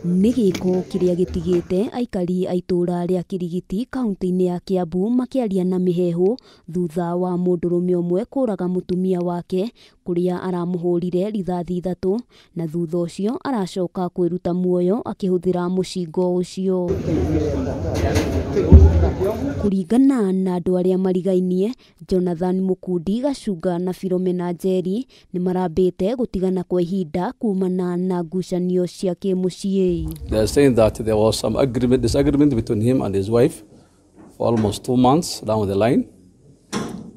Nĩ gĩko kĩrĩa gĩtigĩte aikari a itũũra rĩa Kirigiti kaunti-inĩ ya Kiambu makĩaria na mĩheehũ thutha wa mũndũrũme ũmwe kũraga mũtumia wake kũrĩa aramũhũrire rithathi 3 na thutha ũcio aracoka kwĩruta muoyo akĩhũthĩra mũcingo ũcio. Kũringana na andũ arĩa marigainie, Jonathan Mukundi Gacunga na Philomena Njeri nĩ marambĩte gũtigana kwa ihinda kumana na ngucanio cia kĩmũciĩ. They are saying that there was some disagreement between him and his wife for almost 2 months down the line.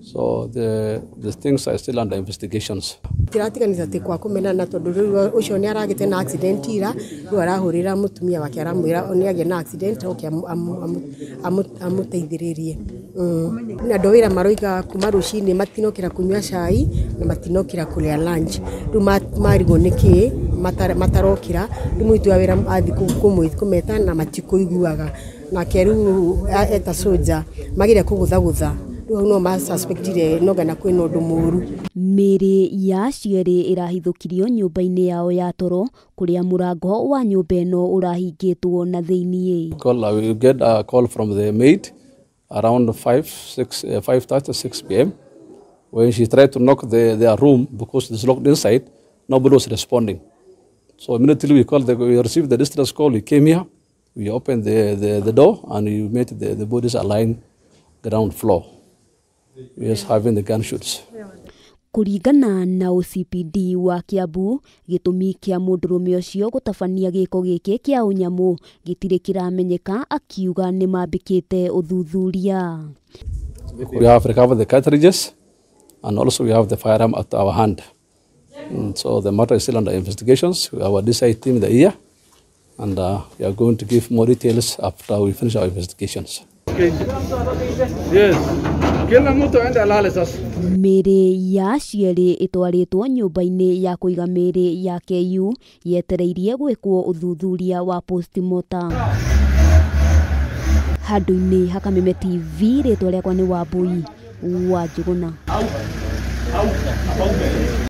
So the things are still under investigations. Tiratiganĩte atĩ kwa kũmenana tondũ rĩu ũcio nĩ aragĩte na accident ira, rĩu arahũrĩra mũtumia wake aramwĩra nĩ agĩa na accident oke amũteithĩrĩrie. Na andũ wĩra maroiga kuma rũcinĩ matinokĩra kũnyua cai na matinokĩra kũrĩa lunch. Rĩu marigwo nĩkĩ matarokĩra, rĩu mũruti wa wĩra athiĩ kũmeta na matikũiguaga. Nake rĩu eta soldier magĩrĩire kũgũthagũtha. Rĩu no ma suspectire no gana kwĩna ũndũ mũũru. Mĩĩrĩ ya acio erĩ ĩrahithũkirio nyũmba-inĩ yao ya toro kũrĩa mũrango wa nyũmba ĩno ũrahingĩtwo na thĩiniĩ. We get a call from the maid around 5:30, 6 p.m. when she tried to knock their room because it's locked inside, nobody was responding. So immediately we received the distress call, we came here, we opened the door and we met the bodies aligned ground floor. We are having the gunshots. Kũringana na OCPD wa Kiambu, gĩtũmi kĩa mũndũrũme ũcio gũtabania gĩko gĩkĩ kĩa ũnyamũ gĩtirĩ kĩramenyeka, akiuga nĩ mambĩkĩte ũthuthuria. We have recovered the cartridges and also we have the firearm at our hand. And so the matter is still under investigations. We have our DCI team here and we are going to give more details after we finish our investigations. Okay. Yes. Kila mtu aende alale sasa. Mĩĩrĩ ya acio erĩ ĩtwarĩtwo nyũmba-inĩ ya kũiga mĩĩrĩ ya KU yetereirie gwĩkwo ũthuthuria wa postmortem. Handũ-inĩ ha Kameme TV, rĩtwa rĩakwa nĩ Wambui wa Njũgũna.